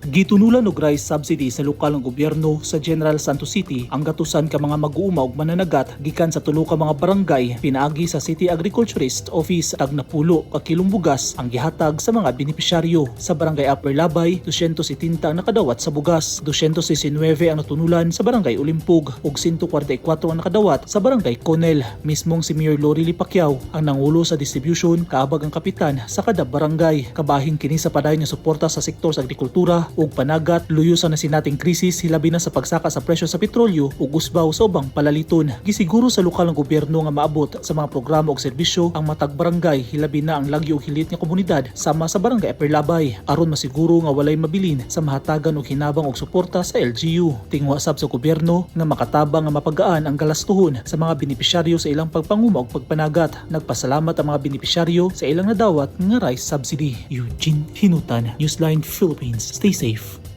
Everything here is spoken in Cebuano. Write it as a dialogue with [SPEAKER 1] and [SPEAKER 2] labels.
[SPEAKER 1] Gitunulan og rice subsidy sa lokal nga gobyerno sa General Santos City ang gatusan ka mga mag-uuma ug mananagat gikan sa tulo ka mga barangay pinaagi sa City Agriculturist Office. Tag 10 ka kilong bugas ang gihatag sa mga benepisyaryo. Sa Barangay Upper Labay, 270 ang nakadawat sa bugas, 219 ang natunulan sa Barangay Olimpog ug 144 ang nakadawat sa Barangay Conel. Mismong si Mayor Lorely Pacquiao ang nangulo sa distribution kaabag ang kapitan sa kada barangay. Kabahin kini sa padayon nga suporta sa sektor sa agrikultura ug panagat luyo sa nasinating krisis, hilabi na sa pagsaka sa presyo sa petrolyo ug usbaw sa ubang palaliton. Gisiguro sa lokal nga gobyerno nga maabot sa mga programa ug serbisyo ang matag barangay, hilabi na ang lagyo ug hilit nga komunidad sama sa Barangay Upper Labay, aron masiguro nga walay mabilin sa mahatagan og hinabang ug suporta sa LGU. Tinguha sab sa gobyerno nga makatabang nga mapagaan ang galastuhon sa mga benepisyaryo sa ilang pagpanguma ug pagpanagat. Nagpasalamat ang mga benepisyaryo sa ilang nadawat nga rice subsidy. Eugene Hinutan, Newsline Philippines. Stay safe.